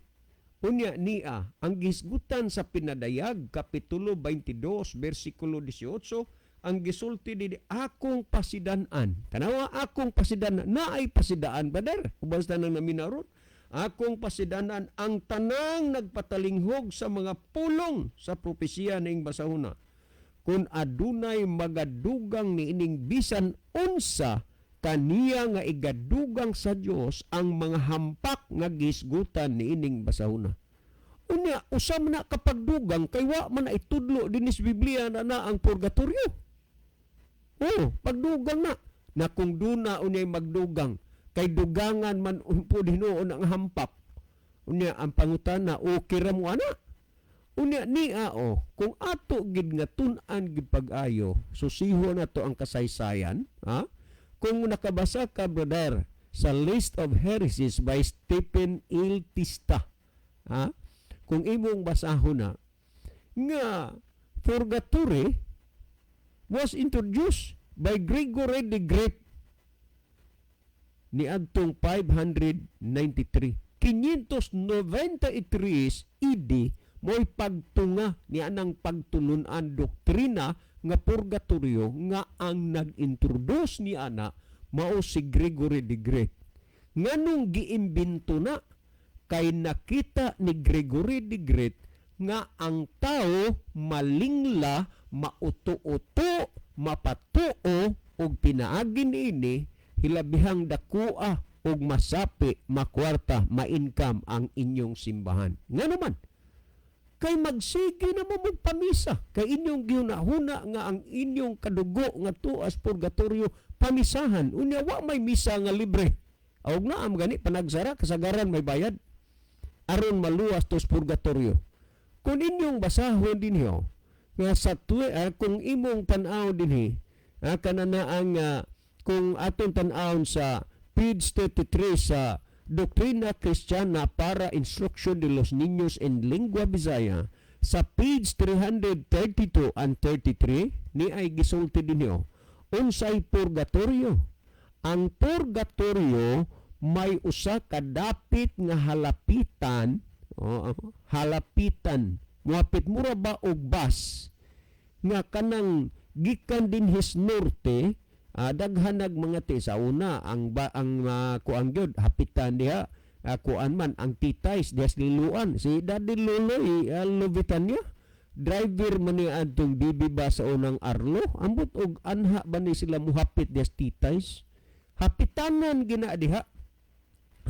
Unya niya, ang gisgutan sa Pinadayag, Kapitulo 22, versikulo 18, ang gisulti di akong pasidan-an. Tanawa, akong pasidan, naay pasidaan, brother. Uban sa tanang naminaron. Akong pasidanan ang tanang nagpatalinghog sa mga pulong sa propesiya ning basahuna. Kung adunay magadugang niining bisan unsa, kaniya nga igadugang sa Dios ang mga hampak nga gisgutan niining basahuna. Unya, usa man na kapagdugang kay wa man na itudlo dinhi sa Biblia na ang purgatorio. Oh, pagdugang na. Na kung duna unyay magdugang, kay dugangan man po hinuon ang hampak. Unya ang pangutana, okay ra mo ana? Unya niya o, kung ato gid nga tun-an gid pag-ayo, susiho na to ang kasaysayan, ha? Kung nakabasa ka, brother, sa List of Heresies by Stephen Iltista, ha? Kung imong basahon na nga purgatory was introduced by Gregory the Great niadtong 593. 593 AD mo'y pagtunga ni anang pagtulunan, doktrina nga purgatorio, nga ang nag-introduce ni ana mao si Gregory the Great. Nganong giimbento na? Kay nakita ni Gregory the Great nga ang tao malingla, mauto-uto, mapatuo, og pinaagi niini hilabihang dakua og masapi, makwarta, ma-income ang inyong simbahan. Nga naman, kay magsige na mo magpamisa kay inyong gihuna-huna nga ang inyong kadugo nga tuas purgatorio pamisahan. Unya wa may misa nga libre. Og naa gani panagsara, kasagaran may bayad aron maluwas tos purgatorio. Kung inyong basahon dinhi nga sa kung imong tan-aw dinhi kanana ang kung atong tan-awon sa page 33 sa Doctrina Cristiana para Instrucción de los Niños en Lengua Bisaya, sa page 332 and 33, ni ay gisulti dinyo unsay purgatorio. Ang purgatorio may usa ka dapit nga halapitan, oh, halapitan, muhapit mura ba og bus nga kanang gikan dinhis norte, daghan nag mga ti sa una ang ba ang kuan gyud hapitan diha, kuan man ang Titays diha sa Liloan. Si Daddy Loloy Lovitania driver man ni adtong bibi ba sa unang Arlo. Ambot og anha ba ni sila muhapit diha sa Titays, hapitanan gina diha.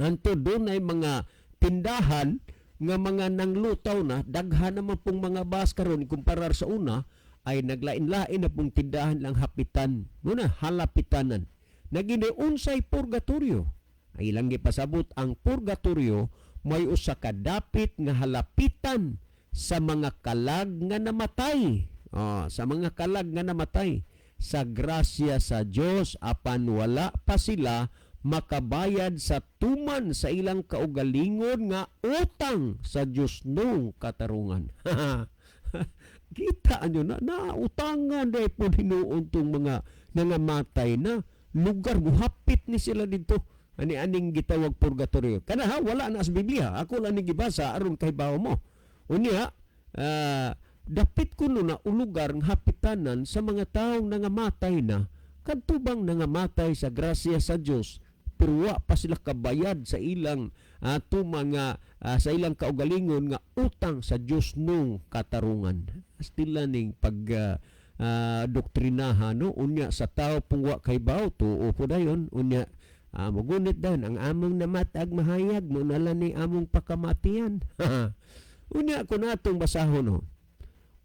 Anto dunay mga tindahan Nga mga nanglutaw na, daghan naman pong mga bus karon kumparar sa una, ay naglain-lain na pong tindahan lang hapitan. Muna, halapitanan. Nagini unsay purgatorio? Ay ilang gipasabot, ang purgatorio may usa ka dapit nga halapitan sa mga kalag nga namatay. Oh, sa mga kalag nga namatay sa grasya sa Dios apan wala pa sila makabayad sa tuman sa ilang kaugalingon nga utang sa Dios nung katarungan. Kita nyo na, nautangan dahil po hinuon tong mga nangamatay na lugar, muhapit ni sila dito. Ani aning gitawag purgatorio. Kana ha, wala na sa Biblia. Ako lang ni gibasa aron kahibaw mo. Unya, dapit kuno na ulugar nga hapitanan sa mga taong nangamatay na, kadto bang nangamatay sa grasya sa Dios pero wa pa sila kabayad sa ilang tuma nga sa ilang kaugalingon nga utang sa Dios nung katarungan. Astila ning pag doktrinaha, no? Unya sa tao pung wa kahibaw, tuo po dayon. Unya mugunit dayon ang among namatag mahayag mo na lang ni among pakamatian. Unya kun atong basahon, no,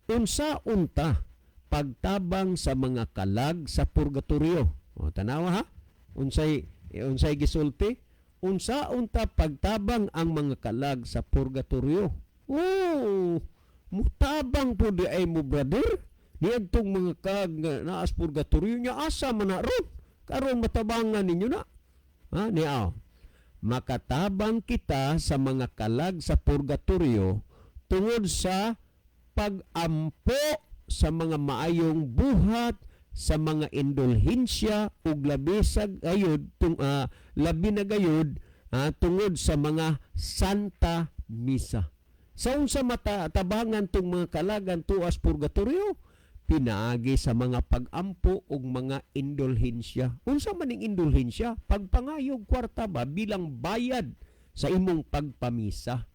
unsa unta pagtabang sa mga kalag sa purgatorio? O, tanawa ha, unsay unsay gisulti? Unsa unta pagtabang ang mga kalag sa purgatorio? Oh, mutabang po di ay mo, brother, niadtong mga kag nga naas purgatorio nya. Asa man na ron karon matabangan ninyo na ha? Niaw, makatabang kita sa mga kalag sa purgatorio tungod sa pagampo sa mga maayong buhat, sa mga indulhensya, ug labi sa gayud tung labi na gayud tungod sa mga Santa Misa. Sa unsa mata tabangan tong mga kalagan tuas purgatorio? Pinaagi sa mga pag-ampo ug mga indulhensya. Unsa man ning indulhensya? Pagpangayog kwarta ba bilang bayad sa imong pagpamisa.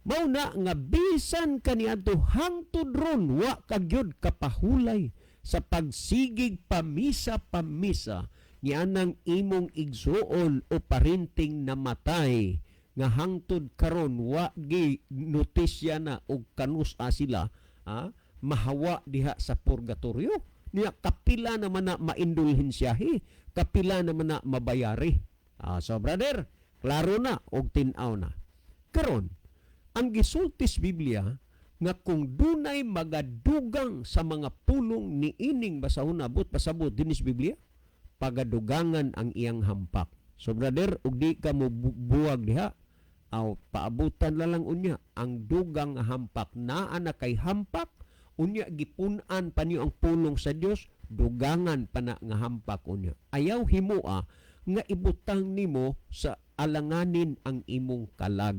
Mao na nga bisan kaniadto hangtod ron wa ka gyud kapahulay sa pagsigig pamisa pamisa nianang imong igsuon o parinting namatay nga hangtod karon wa gi notisya na og kanus-a sila mahawa diha sa purgatorio niya. Kapila naman na maindulhensyahi, kapila naman na mabayari. So brother, klaro na og tin-aw na karon ang gisultis Biblia nga kung dunay magadugang sa mga pulong ni ining basahon, abot pasabot dinis Biblia, pagadugangan ang iyang hampak. So brother, ug di ka mo buwag diha, aw paabutan la lang unya ang dugang nga hampak. Naa na kay hampak, unya gipun-an pa niyo ang pulong sa Dios, dugangan pa na nga hampak unya. Ayaw himoa nga ibutang nimo sa alanganin ang imong kalag.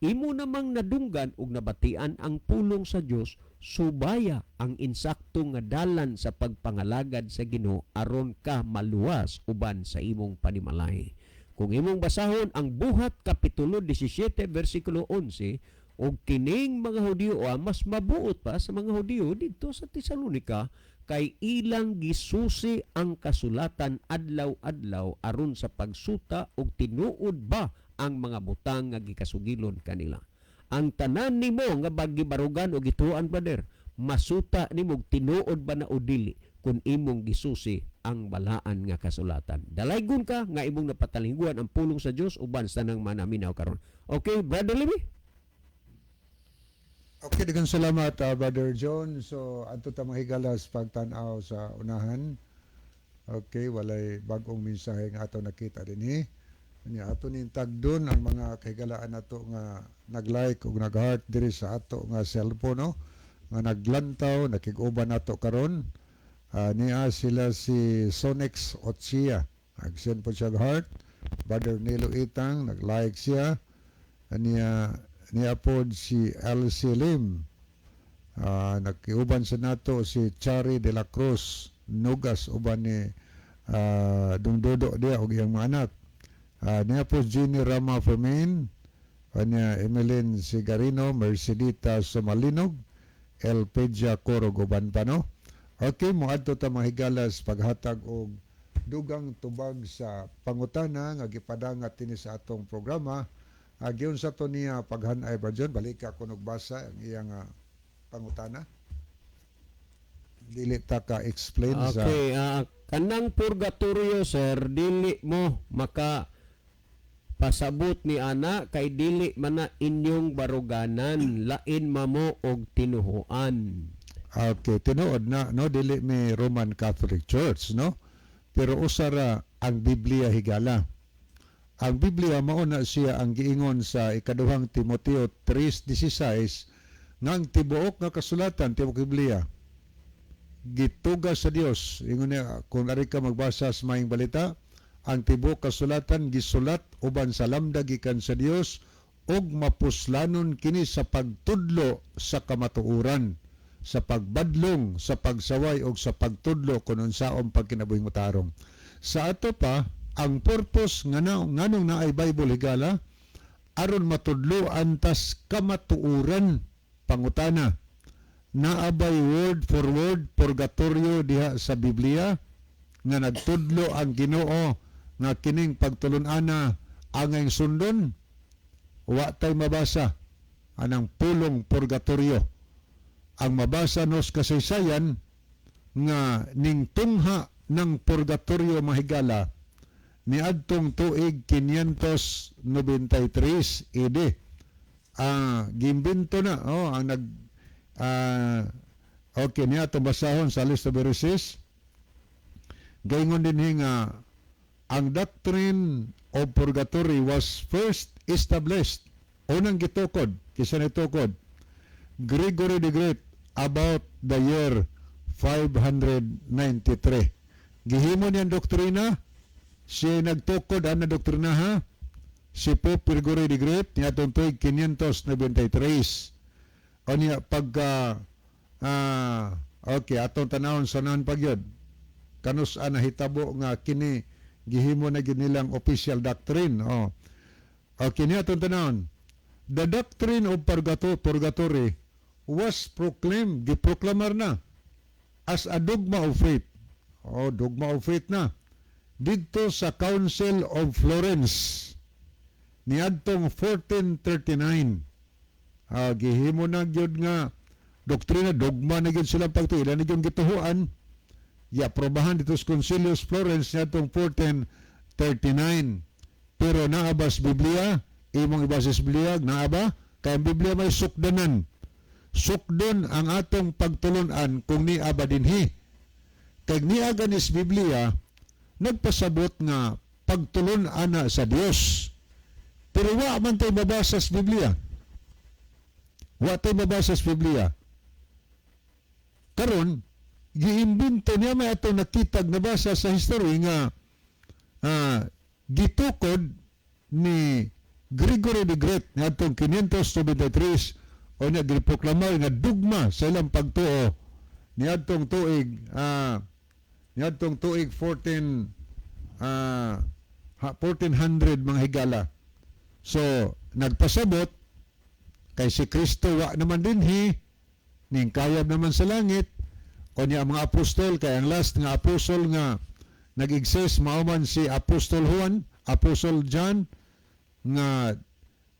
Imo namang nadunggan ug nabatian ang pulong sa Dios, subaya ang insakto nga dalan sa pagpangalagad sa Ginoo aron ka maluwas uban sa imong panimalay. Kung imong basahon ang Buhat kapitulo 17 versikulo 11, og kining mga Hudiyo, mas mabuot pa sa mga Hudiyo didto sa Tesalonika kay ilang gisusi ang kasulatan adlaw-adlaw aron sa pagsuta og tinuod ba ang mga butang nga gikasugilon kanila. Ang tanan nimo nga bagibarugan o gituan, brother, masuta nimo og tinuod ba na o dili kung imong gisusi ang balaan nga kasulatan. Dalaygon ka nga imong napatalingguan ang pulong sa Dios uban sa nang manaminaw karon. Okay, Brother Libby? Okay, daghang salamat, Brother John. So, adto ta, mga higalas, pagtan-aw sa unahan. Okay, walay bagong mensahe nga ato nakita dinhi. Nya ato ning tagdon ang mga kahigalaan nato nga nag-like ug nag-heart diri sa ato nga cellphone, no? Nga naglantaw, nakig-uban nato karon. Niya sila si Sonex Ochia. Nag-send po siya og heart. Brother Nilo Itang, nag-like siya. Niya niya pod si LC Lim. Nakiuban sa nato si Chari de la Cruz Nugas uban ni Dungdodo diya og iyang mga anak. Niya po Jenny Rama Fermin, niya Emeline Sigarino, Mercedita Sumalinog, Elpedia Coro uban pa, no. Okay, moadto ta, mga higalas, paghatag og dugang tubag sa pangutana nga gipadangat dinhi sa atong programa. Giunsa to niya paghanay, Brad John? Balik ka kunog basa ang iyang pangutana. Dili ta ka explain sa Okay, kanang purgatorio, sir, dili mo maka pasabot ni ana kay dili man na inyong baruganan, lain mamo og tinuhuan. Okay, tinuod na, no, dili mi Roman Catholic Church, no? Pero usara ang Biblia, higala. Ang Biblia mao na siya ang giingon sa Ikaduhang Timoteo 3:16 nga ang tibuok nga kasulatan, tibuok Biblia gituga sa Dios. Ingon niya, kung ari ka magbasa sa Maayong Balita, ang tibuok kasulatan gisulat uban sa lamda gikan sa Dios ug mapuslanon kini sa pagtudlo sa kamatuoran, sa pagbadlong, sa pagsaway ug sa pagtudlo kung unsaon pagkinabuhing matarong. Sa ato pa, ang purpose nga na, nganong naay Bible, higala, aron matudloan tas kamatuoran. Pangutana, naa bay word for word purgatorio diha sa Biblia nga nagtudlo ang Ginoo nga kining pagtulun-ana angay sundon? Wa tay mabasa anang pulong purgatorio. Ang mabasa nos kasaysayan nga ning tungha ng purgatorio, mahigala, niadtong tuig 593 AD. Gimbento na, oh, ang nag okay niya atong basahon sa list of verses. Gaingon din nga ang doctrine of purgatory was first established, unang gitukod, kinsa nitukod? Gregory the Great, about the year 593. Gihimo niyang doktrina, siya nagtukod ang doktrina, ha, si Pope Gregory the Great niadtong tuig 593. O niya pagka okay, atong tanawon sa nahan pagyod kanus a nahitabo nga kini gihimo na gyud nilang official doctrine. Oh, okay, niya atong tanawon, the doctrine of purgatory was proclaimed, giproklamar na as a dogma of faith. Oh, dogma of faith na didto sa Council of Florence niadtong 1439. Gihimo na gyud nga doktrina, dogma na gyud silang pagtuo, ila na gyud gituhuan, giaprobahan dito sa Concilio of Florence niadtong 1439. Pero naa ba sa Biblia? Imong ibasa sa Biblia, naa ba? Kay ang Biblia may sukdanan, sukdon ang atong pagtulunan kung niya ba dinhi. Kay niya ganis Biblia nagpasabot nga pagtulun-an na sa Dios, pero wa man tay mabasa sa Biblia. Wa tay mabasa sa Biblia. Karon giimbento niya, may ato nakitag nabasa sa history nga gitukod ni Gregory the Great ngadtong 593 o niya giproklamar nga dugma sa ilang pagtuo niadtong tuig 14 1400, mga higala. So nagpasabot kay si Kristo wa naman dinhi, ning kayab naman sa langit o niya ang mga apostol, kay ang last nga apostol nga nag-exist mao man si Apostol Juan, Apostol John, nga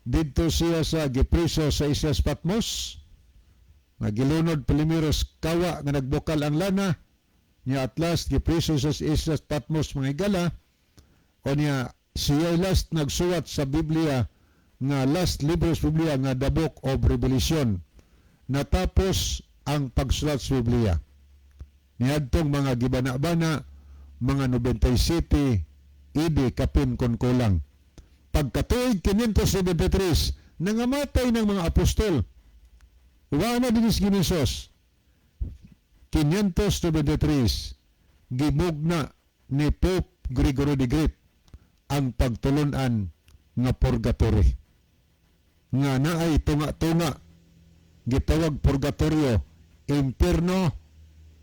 didto siya sa gipriso sa Islas Patmos nga gilunod primiros kawa nga nagbukal ang lana niya. At last gipriso sa Islas Patmos, mga higala. O niya siya last nagsuwat sa Biblia nga last libro sa Biblia nga the Book of Revelation. Natapos ang pagsulat sa Biblia niadtong mga gibana-bana mga 97 AD kapin kon kulang. Pagkatuig 573, nangamatay ng mga apostol, wa na dinis Ginisos. 573, gimugna ni Pope Gregory the Great ang pagtulunan nga purgatory nga naay tunga-tunga, gitawag purgatorio, impierno,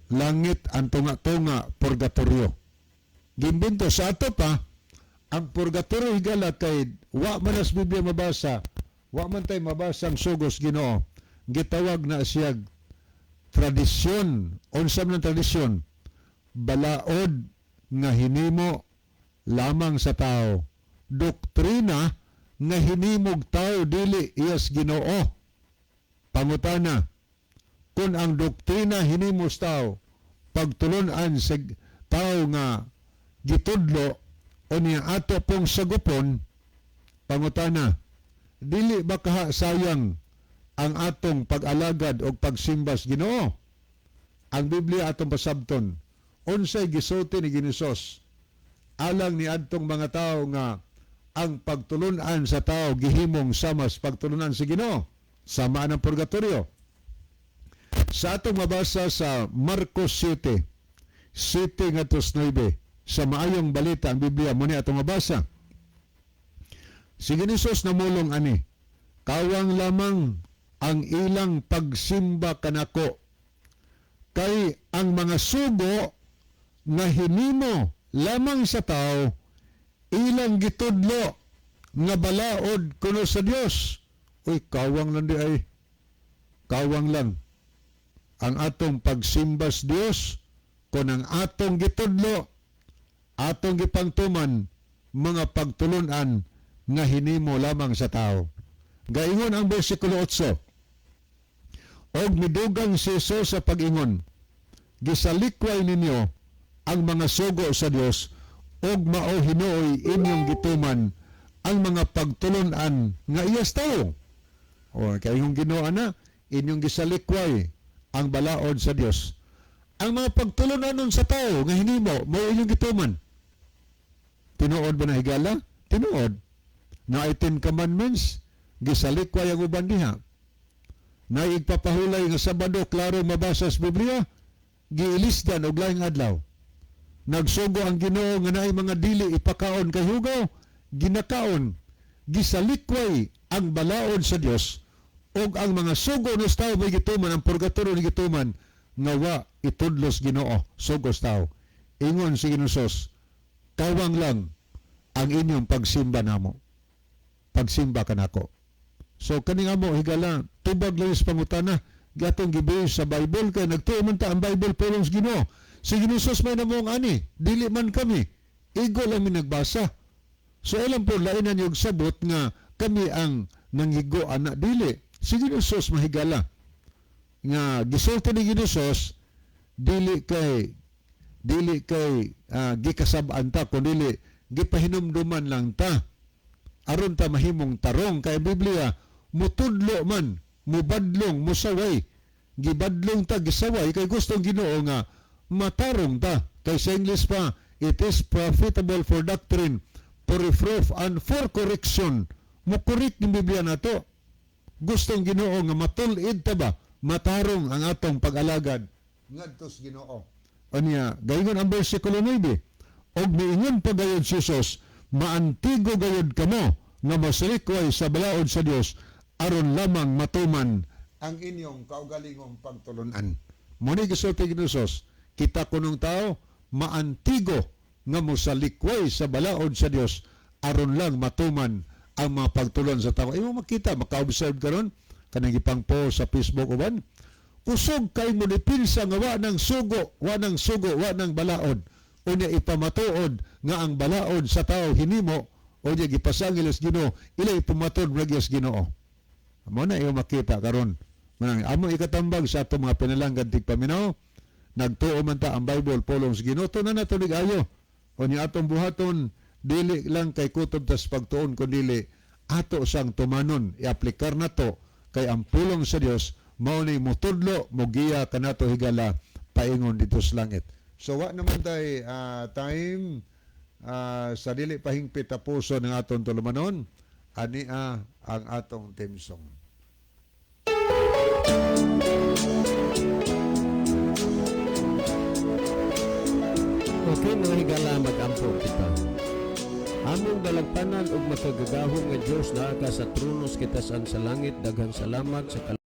langit, ang tunga-tunga purgatorio. Gimbento. Sa ato pa, ang purgatorio, higala, kay wa man sa Biblia mabasa, wa man tay mabasa ang sugos Ginoo, gitawag na siya tradisyon. Unsa man ang tradisyon? Balaod nga hinimo lamang sa tao, doktrina. nga hinimog tao dili iyas Ginoo. Pangutana, kung ang doktrina hinimos tao pagtulunan sa tao nga gitudlo o niya ato pong sagupon, pangutana, dili ba kaha sayang ang atong pag-alagad o pagsimbas Ginoo? Ang Biblia atong pasabton, unsay gisulti ni Ginisos alang ni adtong mga tao nga ang pagtulunan sa tao gihimong samas pagtulunan sa Ginoo, sama ng purgatorio. Sa atong mabasa sa Marcos 7, 7-9, sa maayong balita ang Biblia mo ni atong mabasa. Si Ginisos namulong ani, kawang lamang ang ilang pagsimba kanako, kay ang mga sugo nga hinimo lamang sa tao ilang gitudlo nga balaod kuno sa Dios. Uy, kawang lang di ay. Kawang lang ang atong pagsimba sa Dios kung ang atong gitudlo, atong gipangtuman mga pagtulunan nga hinimo lamang sa tao. Gaingon ang bersikulo 8. Og midugang si Jesus sa pag-ingon, gisalikway ninyo ang mga sugo sa Dios og mao hinuoy inyong gituman ang mga pagtulunan nga iyas tao. O kay yung Ginoo na inyong gisalikway ang balaod sa Dios. Ang mga pagtulunan sa tao nga hinimo mao inyong gituman. Tinuod ba na higala? Tinuod. Na Ten Commandments, gisalikway ang uban diha. Na igpapahulay nga Sabado, klaro mabasa sa Biblia, giilisdan og laing adlaw. Nagsugo ang Ginoo nga naay mga dili ipakaon kay hugaw, ginakaon, gisalikway ang balaod sa Dios ug ang mga sugo nos tao may gituman ang purgatorio ni gituman nga wa itudlos Ginoo sugos tao. Ingon si Ginosos, kawang lang ang inyong pagsimba namo. Pagsimba kanako. So kaning amo higala tubag lang sa pangutana gatong gibase sa Bible kay nagtuo man ta ang Bible pulong sa Ginoo. Si Ginosos may namong ani, dili man kami. Igo lang mi nagbasa. So alam po lainan yung sabot nga kami ang nanghigo ana dili. Si Ginosos mahigala nga gisulti ni Ginosos dili kay gikasab-an ta kun dili gipahinumduman lang ta aron ta mahimong tarong kay Biblia mutudlo man mubadlong musaway gibadlong ta gisaway kay gustong Ginoo nga matarong ta kay sa English pa it is profitable for doctrine, for reproof and for correction. Mukurik ni Biblia nato. Gustong Ginoo nga matul-id ta ba matarong ang atong pag-alagad ngadto sa Ginoo. Anya gayon ang bersikulo 9, og miingon pa gayod si Jesus, maantigo gayod kamo nga masalikway sa balaod sa Dios aron lamang matuman ang inyong kaugalingong pagtulunan. Muni gisulti ni Jesus, kita kunong tao maantigo nga mosalikway sa balaod sa Dios aron lang matuman ang mga pagtulon sa tao. Imo makita, maka-observe karon kanang gipang-post sa Facebook uban. Kusog kay mo dipinsa nga wa nang sugo, wa nang sugo, wa nang balaod. Unya ipamatuod nga ang balaod sa tao hinimo unya gipasangil sa Ginoo, ila ipamatuod ra sa Ginoo. Amo na iyo makita karon. Manang amo ikatambag sa atong mga pinalanggan tigpaminaw, nagtuo man ta ang Bible pulong sa Ginoo, tunan na tulig ayo. Unya atong buhaton dili lang kay kutob tas pagtuon kun dili ato sang tumanon, iaplikar nato kay ang pulong sa Dios mao ni motudlo mogiya kanato higala paingon dito sa langit. So wa naman tay time sa dili pahingpit tapuson ng atong tulumanon ani ang atong theme song. Okay mga higala, mag-ampo kita. Among dalagpanan og makagagahom nga Dios naa ka sa tronos kitasan sa langit, daghang salamat sa